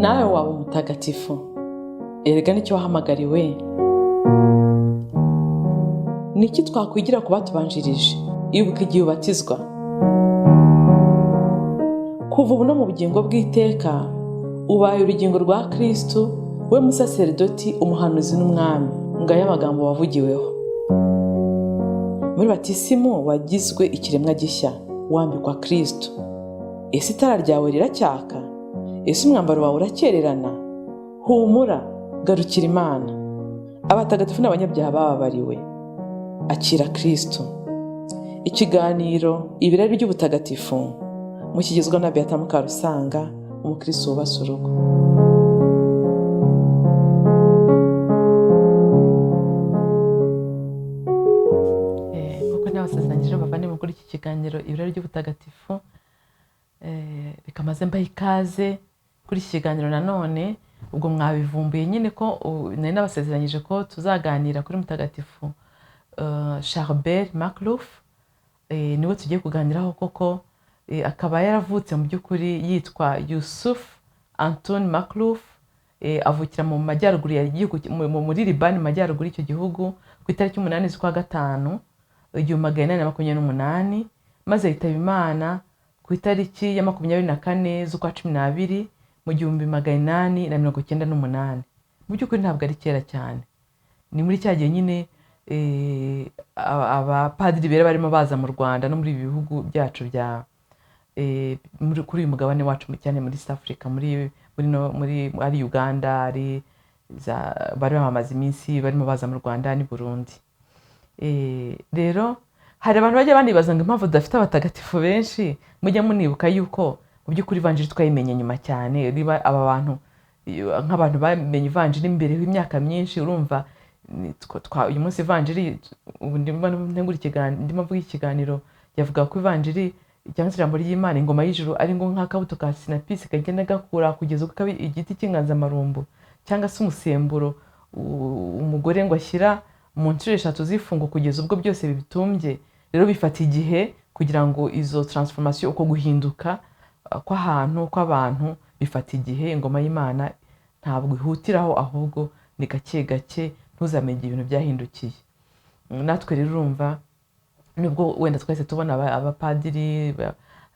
Nawe waba umutagatifu, erega nicyo wahamagariwe. Ni iki twakwigira ku batubanjirije? Ibuka igihe ubatizwa. Kuva ubu no mu bugingo bw'iteka, ubaye urugingo rwa Kristu, we musaseridoti, umuhanuzi n'umwami. Ngayo amagambo wavugiweho muri batisimu. Wagizwe ikiremwa gishya, wambikwa Kristu. Ese itara ryawe riracyaka? Ese umwambaro wawe urakererana? Humura, garukira Imana. Abatagatifu n'abanyabyaha bababariwe. Akira Kristu. Ikiganiro Ibirari by'Ubutagatifu mukigezwa na Beata Mukarusanga, umukristo wubatse urugo. Nk'uko nabasezeranyije, bavandimwe, kuri iki kiganiro Ibirari by'Ubutagatifu, reka maze mbahe ikaze kuri iki kiganiro nanone. Ubwo mwabivumbuye nyine ko nari nabasezeranyije ko tuzaganira kuri mutagatifu Charbel Makhlouf. Niwe tugiye kuganiraho koko. Akaba yaravutse mu by'ukuri yitwa Yusuf Antoine Makhlouf. Avukira mu majyaruguru ya gihugu, muri Libani, mu majyaruguru y'icyo gihugu, ku itariki 8 z'ukwa gatanu 1828, maze yitaba Imana ku itariki ya 24 z'ukwa 12 mu 1898. Mu by'ukuri ntabwo ari kera cyane, ni muri cya gihe nyine abapadiri bera barimo baza mu Rwanda no muri ibi bihugu byacu bya kuri uyu mugabane wacu, cyane muri East Africa, muri muri no, muri ari Uganda, ari za, bari bamaze iminsi barimo baza mu Rwanda n'i Burundi. Rero hari abantu bajya banibaza ngo impamvu tudafite abatagatifu benshi. Mujya munibuka yuko mu by'ukuri ivanjiri twayimenye nyuma cyane. Niba aba bantu, nk'abantu bamenye ivanjiri mbere y'imyaka myinshi, urumva uyu munsi ivanjiri, ubu ndimo ntegura ikiganiro, ndimo mvuga ikiganiro, yavuga ko ivanjiri cyangwa se ijambo ry'Imana, ingoma y'ijuru ari ngo nk'akabuto ka sinapisi kagenda gakura kugeza ubwo kaba igiti cy'inganzamarumbu, cyangwa se umusemburo umugore ngo ashyira mu nshuro eshatu z'ifungo kugeza ubwo byose bibitumbye. Rero bifata igihe kugira ngo izo transformation, uko guhinduka kw'ahantu, kw'abantu, bifata igihe. Ingoma y'Imana ntabwo ihutiraho, ahubwo ni gake gake, ntuzamenye ibintu byahindukiye. Natwe rero urumva, nubwo wenda twese tubona abapadiri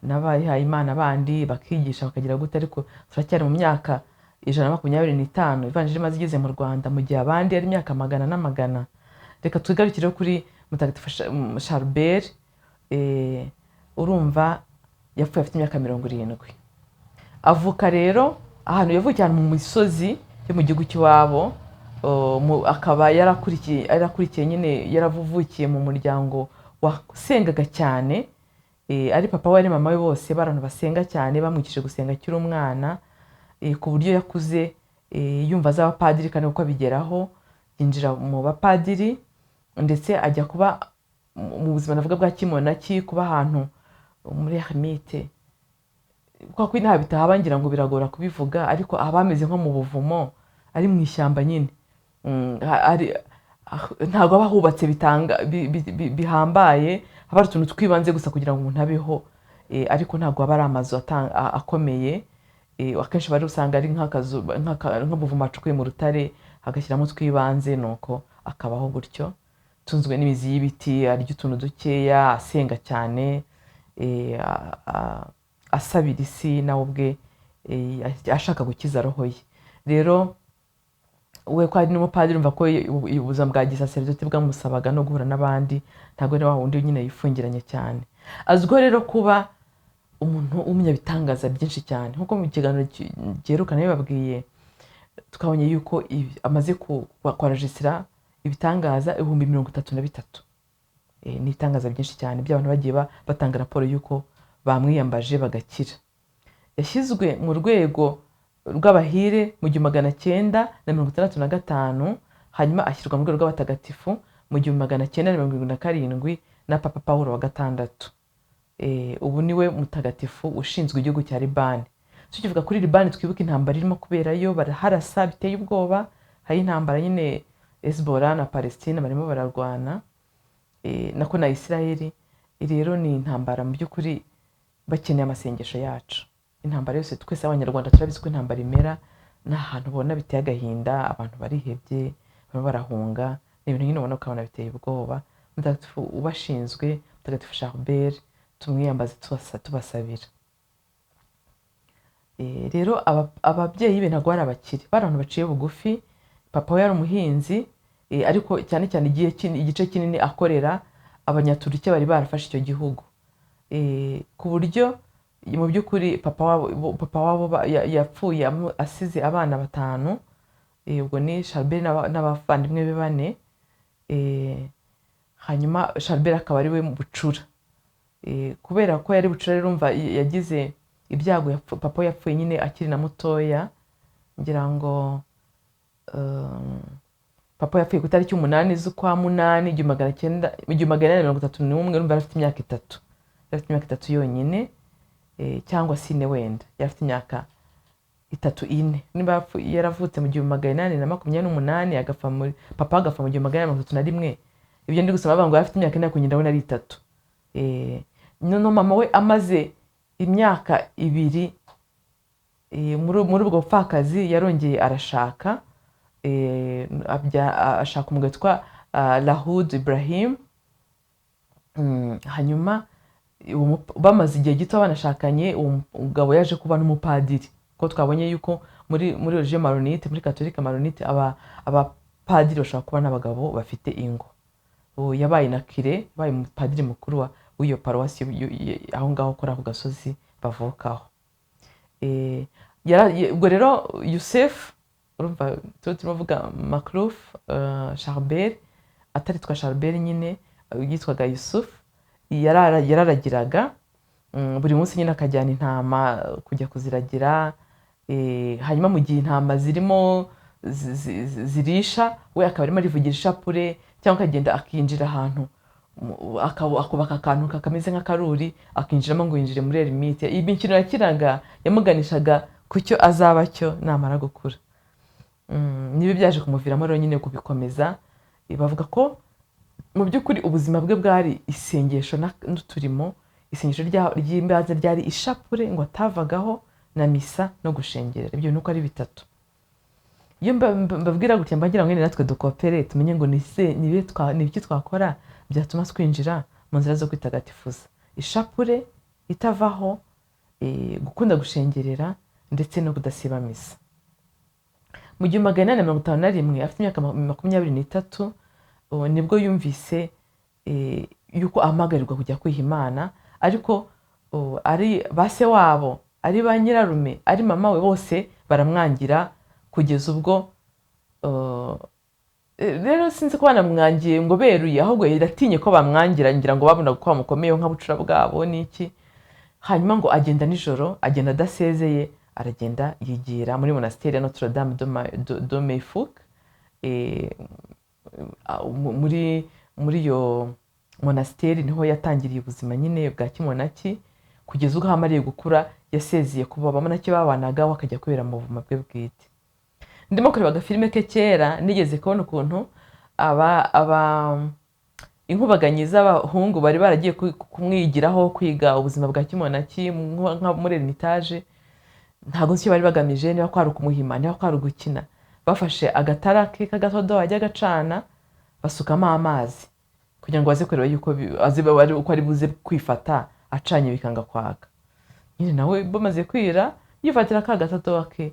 n'abayihaye Imana bandi bakigisha bakagira gute, ariko turacyari mu myaka 125 ivanjiri imaze igeze mu Rwanda, mu gihe abandi ari imyaka magana n'amagana. Reka twigarukire kuri mutagatifu Charbel. Urumva yapfuye afite imyaka 70. Avuka rero ahantu yavukiye, ahantu mu misozi yo mu gihugu cy'iwabo. Akaba yarakurikiye nyine, yaravukiye mu muryango wasengaga cyane. Ari papa we, ari mama we, bose bari abantu basenga cyane, bamwigishije gusenga akiri umwana, ku buryo yakuze yumva azaba padiri, kandi uko abigeraho yinjira mu bapadiri, ndetse ajya kuba mu buzima navuga bwa kimonaki, kuba ahantu muri ermite kwa ko inaha bitahaba, ngira ngo biragora kubivuga, ariko aba ameze nko mu buvumo, ari mu ishyamba nyine. Ntabwo aba hubatse bihambaye, haba hari utuntu tw'ibanze gusa kugira ngo umuntu abeho, ariko ntabwo aba ari amazu akomeye. Akenshi bari usanga ari nk'akazu, nk'ubuvumo acukuye mu rutare, agashyiramo utw'ibanze, nuko akabaho gutyo, tunzwe n'imizi y'ibiti, arya utuntu dukeya, asenga cyane, asabira isi, nawe ubwe ashaka gukiza roho ye. Rero we ko ari n'umupadiri, urumva ko ubuzima bwa gisaseridoti bwamusabaga no guhura n'abandi, ntabwo ari wa wundi nyine yifungiranye cyane. Azwiho rero kuba umuntu w'umunyabitangaza byinshi cyane, nk'uko mu kiganiro giheruka nabibabwiye. Twabonye yuko amaze kwarajisira ibitangaza 33,000. Ni ibitangaza byinshi cyane by'abantu bagiye batanga raporo y'uko bamwiyambaje bagakira. Yashyizwe mu rwego rw'abahire mu 1965, hanyuma ashyirwa mu rwego rw'abatagatifu mu 1977 na Papa Paul wa gatandatu. Ubu niwe mutagatifu ushinzwe igihugu cya Libani. Tukivuga kuri Libani, twibuke intambara irimo kuberayo, baraharasa biteye ubwoba. Hari intambara nyine, Hezbollah na Palestine barimo bararwana, nako na Isirayeli. Rero ni intambara mu by'ukuri bakeneye amasengesho yacu. Intambara yose, twese Abanyarwanda turabizi ko intambara imera. Ni ahantu ubona biteye agahinda, abantu barihebye, barimo barahunga, ni ibintu nyine ubona ukabona biteye ubwoba. Mutagatifu ubashinzwe, Mutagatifu Charbel, tumwiyambaze tubasabira. Rero ababyeyi be ntabwo bari abakire, bari abantu baciye bugufi. Papa we yari umuhinzi, ariko cyane cyane igice kinini akorera Abanyaturukiya bari barafashe icyo gihugu, ku buryo mu by'ukuri papa wabo yapfuye asize abana 5, ubwo ni Charbel n'abavandimwe be 4, hanyuma Charbel akaba ari we bucura. Kubera ko yari bucura rero urumva yagize ibyago, papa we yapfuye nyine akiri na mutoya, ngira ngo papa yapfuye ku itariki 8 z'ukwa 8 1831, urumva yari afite imyaka 3, yari afite imyaka 3 yonyine, cyangwa se 4 wenda, yari afite imyaka 3 4. Niba yaravutse mu 1828, agapfa muri papa agapfa mu 1831, ibyo ndi gusoma bavuga ngo yari afite imyaka 4, ariko ndabona ari 3. Noneho mama we amaze imyaka 2 muri ubwo bupfakazi yarongeye arashaka, ashaka umugabo witwa Lahud Ibrahim. Hanyuma bamaze igihe gito banashakanye, uwo mugabo yaje kuba n'umupadiri, kuko twabonye yuko muri religion maronite, muri katolika maronite, abapadiri bashobora kuba n'abagabo bafite ingo. Yabaye na kire, yabaye umupadiri mukuru w'iyo paruwasi aho ngaho kuri ako gasozi bavukaho. Ubwo rero Yusuf, urumva turimo tuvuga Makhlouf Charbel, ataritwa Charbel nyine, yitwaga Yusuf, yararagiraga buri munsi nyine akajyana intama kujya kuziragira, hanyuma mu gihe intama zirimo zirisha, we akaba arimo arivugira ishapure, cyangwa akagenda akinjira ahantu akubaka akantu kakameze nk'akaruri, akinjiramo ngo yinjire muri ermite. Iyi mikino yakiraga yamuganishaga ku cyo azaba cyo namara gukura. Niba byaje kumuviramo rero nyine kubikomeza, bavuga ko mu by'ukuri ubuzima bwe bwari isengesho n'uturimo. Isengesho ry'imbaza ryari ishapure ngo atavagaho, na misa no gushengerera, ibyo nuko ari 3. Iyo mbabwira gutya mbagira ngo natwe dukopere, tumenye ngo ni ibiki twakora byatuma twinjira mu nzira zo kwitagatifuza. Ishapure itavaho, gukunda gushengerera ndetse no kudasiba misa. Mu 1851 afite imyaka 23, nibwo yumvise yuko ahamagarirwa kujya kwiha Imana, ariko ari base wabo, ari ba nyirarume, ari mama we, bose baramwangira kugeza ubwo rero sinzi ko banamwangiye ngo beruye, ahubwo yaratinye ko bamwangira, ngira ngo babonaga ko bamukomeye nka bucura bwabo n'iki. Hanyuma ngo agenda nijoro, agenda adasezeye, aragenda yigira muri monasteri ya Notre Dame de Mayfouk. Muri iyo monasteri niho yatangiriye ubuzima nyine bwa kimonaki, kugeza ubwo amariye gukura yasezeye kuba abamonaki babanaga, akajya kwibera mu buzima bwe bwite. Ndimo kureba agafilime ke kera, nigeze kubona ukuntu aba inkubaganyi z'abahungu bari baragiye kumwigiraho kwiga ubuzima bwa kimonaki nka muri ermitage. Ntabwo nzi icyo bari bagamije, niba kwari ukumuhima, niba kwari ugukina. Bafashe agatara ke k'agatodo ajya agacana, basukamo amazi kugira ngo baze kureba yuko uko ari buze kwifata acanye bikanga kwaka. Nyine nawe bamaze kwira yifatira ka gatodo ke,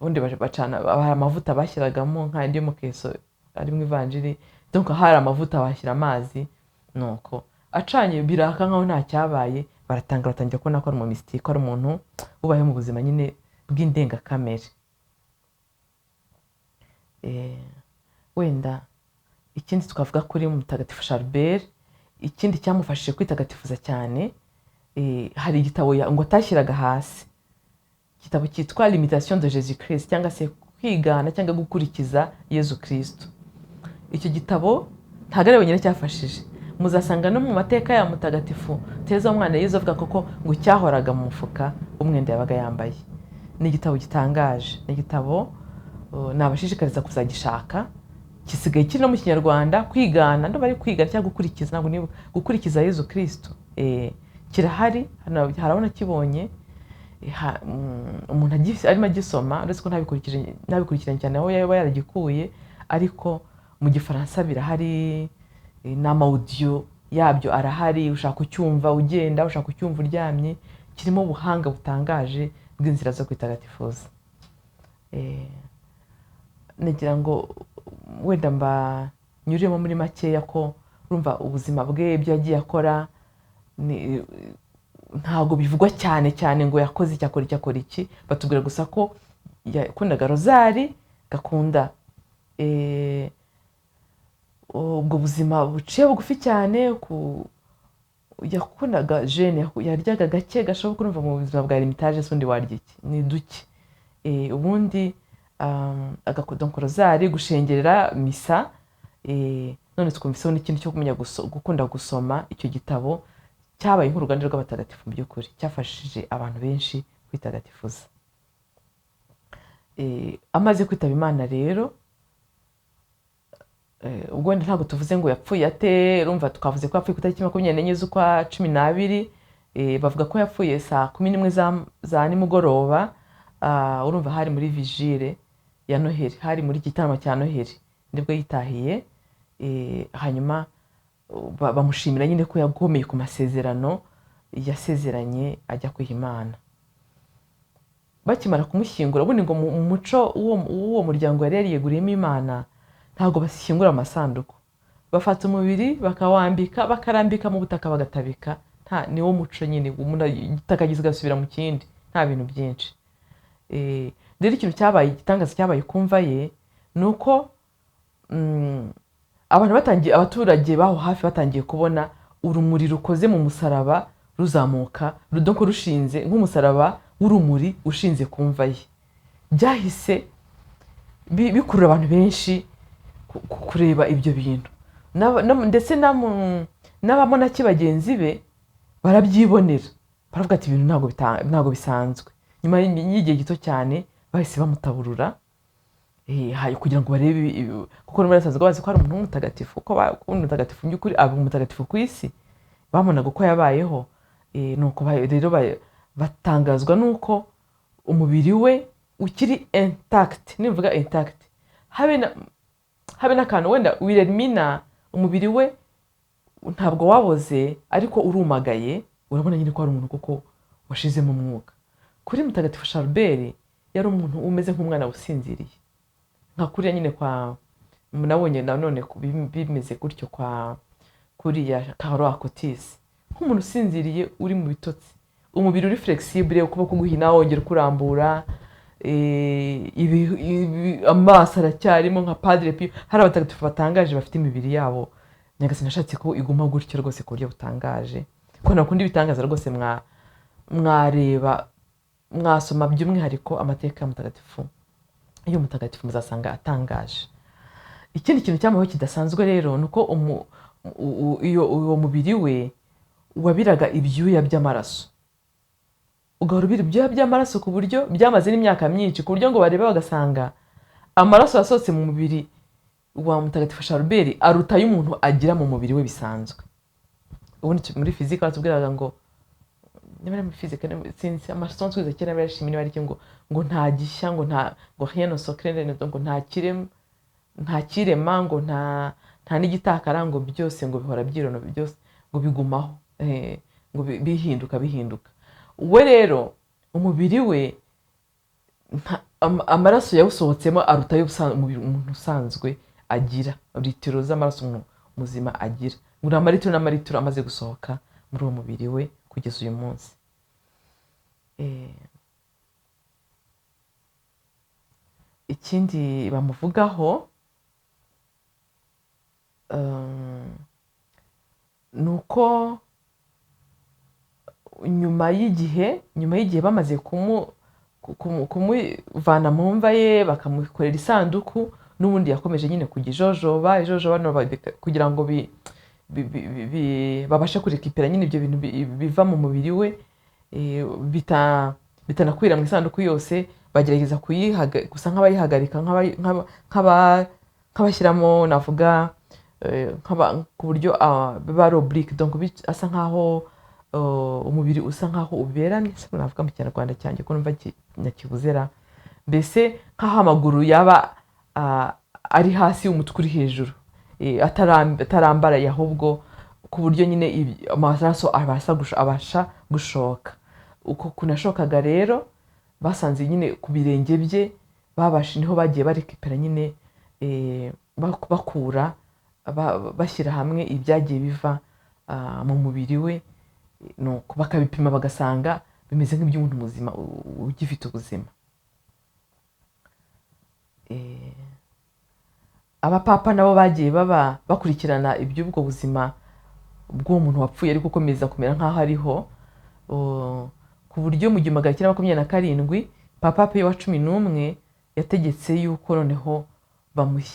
ubundi bacana, hari amavuta bashyiragamo nk'andi yo mu keso ari mu ivanjiri, donc hari amavuta bashyira amazi, nuko acanye biraka nkaho nta cyabaye. Baratanga batangira kubona ko ari umumisitike, ko ari umuntu ubayeho mu buzima nyine bw'indengakamere. Wenda ikindi twavuga kuri Mutagatifu Charbel, ikindi cyamufashije kwitagatifuza cyane, hari igitabo ngo atashyiraga hasi, igitabo cyitwa L'imitation de Jésus Christ, cyangwa se kwigana cyangwa gukurikiza Yezu Kristo. Icyo gitabo ntabwo ari wenyine cyafashije, muzasanga no mu mateka ya Mutagatifu Tereza w'Umwana Yezu avuga koko ngo cyahoraga mu mufuka w'umwenda yabaga yambaye. Ni igitabo gitangaje, ni igitabo nabashishikariza kuzagishaka, gisigaye kiri no mu Kinyarwanda. Kwigana, ndumva ari kwiga cyangwa gukurikiza, ntabwo ni gukurikiza Yezu Kristo. Kirahari, harabona kibonye. Umuntu arimo agisoma, uretse ko ntabikurikiranye cyane aho yaba yaragikuye, ariko mu gifaransa birahari, n'amawudiyo yabyo arahari, ushaka kucyumva ugenda, ushaka kucyumva uryamye, kirimo ubuhanga butangaje bw'inzira zo kwitagatifuza. Nagira ngo wenda mbanyuremo muri makeya ko urumva ubuzima bwe, ibyo yagiye akora ntabwo bivugwa cyane cyane ngo yakoze iki, akora iki, akora iki. Batubwira gusa ko yakundaga rozari, gakunda ubwo buzima buciye bugufi cyane, yakundaga jene, yaryaga gake gashoboka. Urumva mu buzima bwa eremitage se undi warya iki, ni duke. Ubundi agakunda rozari, gushengerera misa. None twumviseho n'ikintu cyo kumenya gukunda gusoma. Icyo gitabo cyabaye nk'uruganda rw'abatagatifu mu by'ukuri, cyafashije abantu benshi kwitagatifuza. Amaze kwitaba Imana rero, ubwo wenda ntabwo tuvuze ngo yapfuye ate, urumva twavuze ko yapfuye ku itariki 24 z'ukwa 12, bavuga ko yapfuye saa 11 za nimugoroba. Urumva hari muri vigile ya Noheli, hari muri gitaramo cya Noheli nibwo yitahiye. Hanyuma bamushimira nyine ko yagomeye ku masezerano yasezeranye ajya kwiha Imana. Bakimara kumushyingura, ubundi ngo mu muco w'uwo muryango yari yariyeguriyemo Imana, ntabwo bashyingura amasanduku, bafata umubiri bakawambika, bakarambika mu butaka bagatabika. Nta niwo muco nyine, umuntu igitaka kigasubira mu kindi, nta bintu byinshi. Rero ikintu cyabaye igitangaza cyabaye kumva ye ni uko abantu batangiye, abaturage baho hafi batangiye kubona urumuri rukoze mu musaraba ruzamuka, rudonko rushinze nk'umusaraba w'urumuri ushinze ku mva ye. Byahise bikurura abantu benshi kureba ibyo bintu, ndetse n'abamonaki bagenzi be barabyibonera, baravuga ati ibintu ntabwo bisanzwe. Nyuma y'igihe gito cyane bahise bamutaburura, kugira ngo barebe kuko n'ubu basanzwe bazi ko ari umuntu w'umutagatifu, ko umutagatifu mu by'ukuri aba umutagatifu ku isi, babonaga uko yabayeho. Nuko rero batangazwa n'uko umubiri we ukiri intact. Nivuga intact, habe n'akantu wenda Wilhelmina umubiri we ntabwo waboze, ariko urumagaye, urabona nyine ko ari umuntu kuko washizemo umwuka. Kuri mutagatifu Charbel yari umuntu umeze nk'umwana usinziriye, nka kuriya nyine kwa nabonye nanone bimeze gutyo kwa kuriya Carlo Acutis, nk'umuntu usinziriye uri mu bitotsi, umubiri uri flexible, ukuboko guhina wongera kurambura, amaso aracyarimo nka Padre Pio. Hari abatagatifu batangaje bafite imibiri yabo Nyagasani nashatse ko iguma gutyo rwose ku buryo butangaje, ko nakunda ibitangaza rwose. Mwareba mwasoma by'umwihariko amateka ya mutagatifu, iyo mutagatifu muzasanga atangaje. Ikindi kintu cyamubayeho kidasanzwe rero ni uko uwo mubiri we wabiraga ibyuya by'amaraso, ugahora ubira ibyuya by'amaraso ku buryo byamaze n'imyaka myinshi, ku buryo ngo bareba bagasanga amaraso yasohotse mu mubiri wa mutagatifu Charbel aruta ay'umuntu agira mu mubiri we bisanzwe. Ubundi muri fizike batubwiraga ngo niba ari muri fizike, sinzi amasomo twize kera, niba ari chimie, niba ari iki, ngo nta gishya, ngo nta, ngo rien ne se crée, ngo nta kirema, nta kirema, ngo nta n'igitakara, ngo byose ngo bihora byirona, byose ngo bigumaho, ngo bihinduka bihinduka. We rero umubiri we amaraso yawusohotsemo aruta ayo umubiri umuntu usanzwe agira, litiro z'amaraso umuntu muzima agira, ngo ni amaritiro n'amaritiro amaze gusohoka muri uwo mubiri we kugeza uyu munsi. Ikindi bamuvugaho ni uko nyuma y'igihe bamaze kumuvana mu mva ye bakamukorera isanduku, n'ubundi yakomeje nyine kujya ijojoba ijojoba kugira ngo babashe kurekipera nyine ibyo bintu biva mu mubiri we, bitanakwira mu isanduku yose. Bagerageza gusa nk'abayihagarika, nk'abashyiramo, navuga, ku buryo biba ari oblique, donc asa nkaho Umubiri usa nkaho uberamye, se navuga mu Kinyarwanda cyanjye ko numva nyakibuzera, mbese nk'aho amaguru yaba ari hasi, umutwe uri hejuru, atarambaraye, ahubwo ku buryo nyine amaraso abasha gushoka. Uko kunashokaga rero, basanze nyine ku birenge bye babasha, niho bagiye barekipera nyine, bakura, bashyira hamwe ibyagiye biva mu mubiri we, nuko bakabipima bagasanga bimeze nk'iby'umuntu muzima ugifite ubuzima. Abapapa nabo bagiye baba bakurikirana iby'ubwo buzima bw'uwo muntu wapfuye ariko ukomeza kumera nk'aho ariho, ku buryo mu 1927 Papa Piyo wa 11 yategetse yuko noneho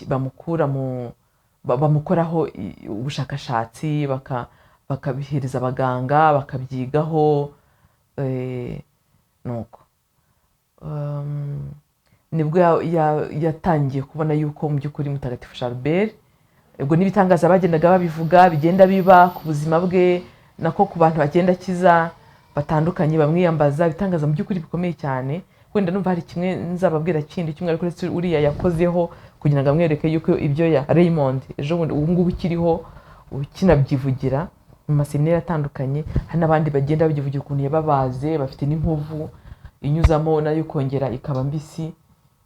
bamukura mu bamukoraho ubushakashatsi, bakabihereza abaganga bakabyigaho. Nuko nibwo yatangiye kubona yuko mu by'ukuri Mutagatifu Charbel, ubwo n'ibitangaza bagendaga babivuga bigenda biba ku buzima bwe, nako ku bantu bagenda akiza batandukanye bamwiyambaza, ibitangaza mu by'ukuri bikomeye cyane. Wenda numva hari kimwe nzababwira kindi kimwe, ariko uretse uriya yakozeho kugira ngo amwereke yuko ibyo ya Raymond ejo bundi ubu ngubu ukiriho ukinabyivugira mu maseminari atandukanye, hari n'abandi bagenda babyivugira ukuntu yababaze, bafite n'inkovu inyuzamo nayo ikongera ikaba mbisi,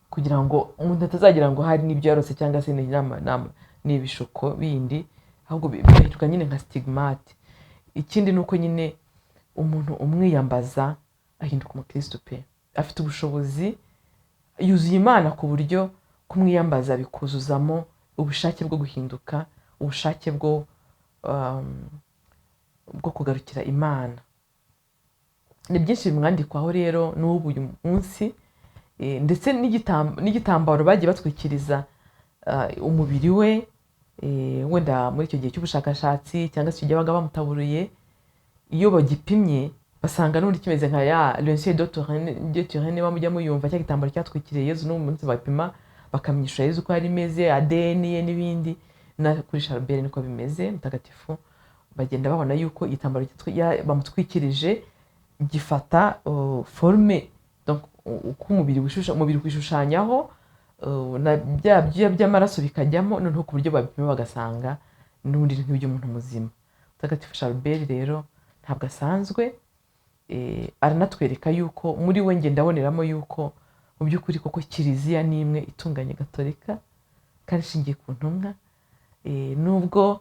kugira ngo umuntu atazagira ngo hari n'ibyo yarose cyangwa se ni ibishuko bindi, ahubwo bigahinduka nyine nka stigmate. Ikindi ni uko nyine umuntu umwiyambaza ahinduka umukristo pe, afite ubushobozi, yuzuye Imana, ku buryo kumwiyambaza bikuzuzamo ubushake bwo guhinduka, ubushake bwo kugarukira Imana. Ni byinshi bimwandikwaho rero n'ubu uyu munsi, ndetse n'igitambaro bagiye batwikiriza umubiri we, wenda muri icyo gihe cy'ubushakashatsi cyangwa se icyo gihe babaga bamutaburiye, iyo bagipimye basanga n'ubundi kimeze nka ya linceul de Turin, niba mujya muyumva, cya gitambaro cyatwikiriye Yezu. N'ubu munsi bapima bakamenya Yezu uko yari imeze, ADN ye n'ibindi. Na kuri Charbel niko bimeze. Mutagatifu bagenda babona yuko igitambaro bamutwikirije gifata forme, donc uko umubiri wishusha, umubiri kwishushanyaho, na bya byuya by'amaraso bikajyamo, noneho ku buryo babipima bagasanga n'ubundi ni nk'iby'umuntu muzima. Mutagatifu Charbel rero ntabwo asanzwe, aranatwereka yuko muri we ngenda ndaboneramo yuko mu by'ukuri koko Kiliziya ni imwe itunganye gatolika kandi ishingiye ku ntumwa, nubwo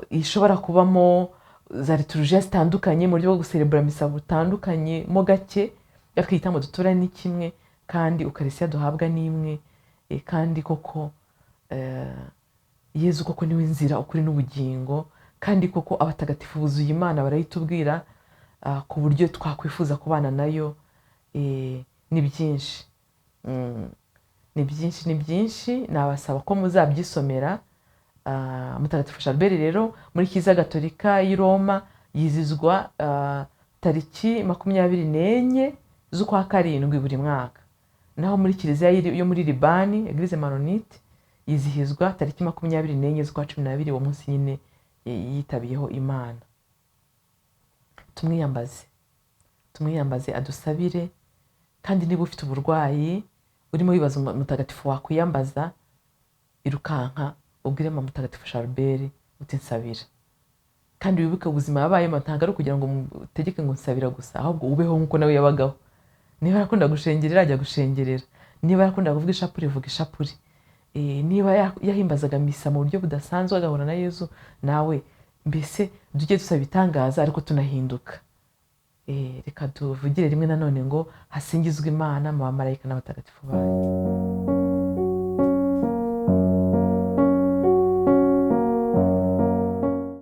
ishobora kubamo za liturujia zitandukanye mu buryo bwo guserebura misa butandukanye mo gake, ariko igitambo dutura ni kimwe kandi ukarisiya duhabwa ni imwe, kandi koko Yezu koko niwe nzira, ukuri n'ubugingo, kandi koko abatagatifu buzuye Imana barayitubwira, ku buryo twakwifuza kubana nayo. Ni byinshi, ni byinshi, ni byinshi, nabasaba ko muzabyisomera. Mutagatifu Charbel rero muri Kiliziya Gatolika y'i Roma yizizwa tariki 24 z'ukwa karindwi buri mwaka, naho muri Kiliziya yo muri Libani, Eglise Maronite, yizihizwa tariki 24 z'ukwa 12, uwo munsi nyine yitabiyeho Imana. Tumwiyambaze, tumwiyambaze adusabire. Kandi niba ufite uburwayi urimo wibaza mutagatifu wakwiyambaza, irukanka ubwire mama Mutagatifu Charbel uti nsabira. Kandi wibuke ubuzima yabayemo, ntabwo ari ukugira ngo mutegeke ngo nsabira gusa, ahubwo ubeho nk'uko nawe yabagaho. Niba yarakunda gushengerera, ajya gushengerera. Niba yarakunda kuvuga ishapure, vuga ishapure. Niba yahimbazaga misa mu buryo budasanzwe agahura na Yezu, nawe mbese tujye dusaba ibitangaza ariko tunahinduka. Reka tuvugire rimwe nanone ngo hasingizwe Imana mu bamarayika n'abatagatifu bayo.